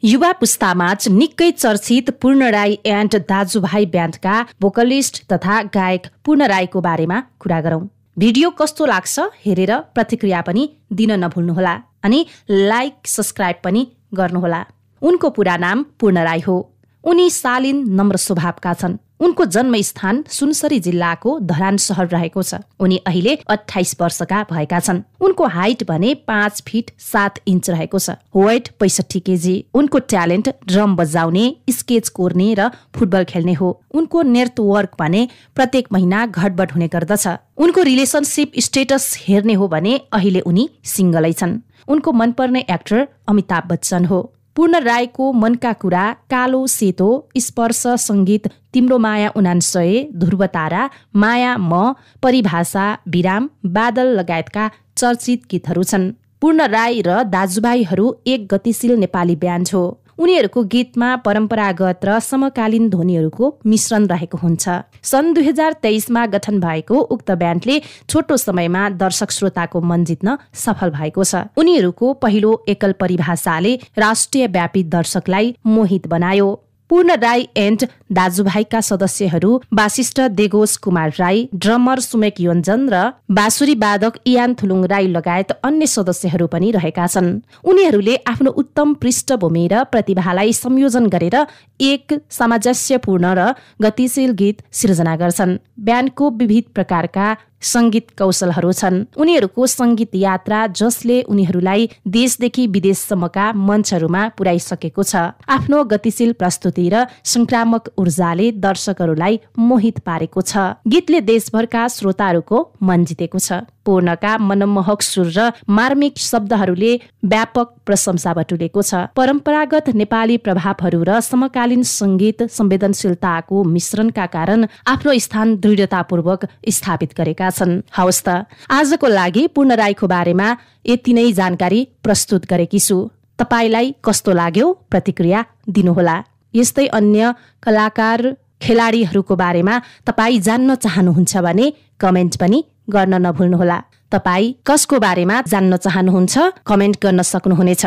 युवा पुस्तामाझ निकै चर्चित पूर्ण राई एन्ड दाजुभाइ ब्यान्डका भोकलिस्ट तथा गायक पूर्ण राईको बारेमा कुरा गरौं। भिडियो कस्तो लाग्छ हेरेर प्रतिक्रिया पनि दिन नभुल्नुहोला अनि लाइक सब्स्क्राइब पनि गर्नुहोला। उनको पूरा नाम पूर्ण राई हो। उनी शालीन नम्र स्वभावका छन्। उनको जन्मस्थान सुनसरी जिल्लाको धरान शहर रहेको छ। उनी अहिले 28 वर्षका भएका छन्। उनको हाइट भने 5 फिट 7 इन्च रहेको छ। Weight 65 KG. उनको ट्यालेन्ट ड्रम बजाउने, स्केच कोर्ने र फुटबल खेल्ने हो। उनको नेटवर्क भने प्रत्येक महिना घटबड हुने गर्दछ। उनको रिलेसनशिप स्टेटस हेर्ने हो भने अहिले उनी सिंगलै छन्। उनको मनपर्ने एक्टर अमिताभ बच्चन हो। पूर्ण राईको मनका कुरा कालो सेतो, स्पर्श संगीत, तिम्रो माया 99, ध्रुवतारा, माया म, परिभाषा, विराम, बादल लगायतका चर्चित गीतहरू छन्। पूर्ण राई र दाजुभाइहरू एक गतिशील नेपाली ब्यान्ड हो। उनीहरूको गीतमा परम्परागत र समकालीन ध्वनिहरूको मिश्रण रहेको हुन्छ। सन् 2023मा गठन भएको उक्त ब्यान्डले छोटो समयमा दर्शक श्रोताको मन जित्न सफल भएको छ। उनीहरूको पहिलो एकल परिभाषाले राष्ट्रिय व्यापी दर्शकलाई मोहित बनायो। पूर्ण राई एन्ड दाजुभाइका सदस्यहरू बासिष्ठ देगोस कुमार राई, ड्रमर सुमेक योन्जन र बाँसुरी वादक इयान थुलुङ राई लगायत अन्य सदस्यहरू पनि रहेका छन्। उनीहरूले आफ्नो उत्तम पृष्ठभूमि र प्रतिभालाई संयोजन गरेर एक सामञ्जस्यपूर्ण र गतिशील गीत सिर्जना गर्छन्। ब्यान्डको विविध प्रकारका संगीत कौशलहरू छन्। उनीहरूको संगीत यात्रा जसले उनीहरूलाई देशदेखि विदेशसम्मका मञ्चहरूमा पुर्याइसकेको छ। आफ्नो गतिशील प्रस्तुति र संक्रामक ऊर्जाले दर्शकहरूलाई मोहित पारेको छ। गीतले देशभरका श्रोताहरूको मन जितेको छ। पूर्णका मनमोहक सुर र मार्मिक शब्दहरूले व्यापक प्रशंसा बटुलेको छ। परम्परागत नेपाली प्रभावहरू र समकालीन संगीत संवेदनशीलताको मिश्रणका कारण आफ्नो स्थान दृढतापूर्वक स्थापित गरेका छन्। हवस् त आजको लागि पूर्ण राईको बारेमा यति नै जानकारी प्रस्तुत गरेकी छु। तपाईलाई कस्तो लाग्यो प्रतिक्रिया दिनुहोला। यस्तै अन्य कलाकार खेलाडीहरूको बारेमा तपाईँ जान्न चाहनुहुन्छ भने कमेन्ट पनि गर्न नभुल्नुहोला। तपाईँ कसको बारेमा जान्न चाहनुहुन्छ कमेन्ट गर्न सक्नुहुनेछ।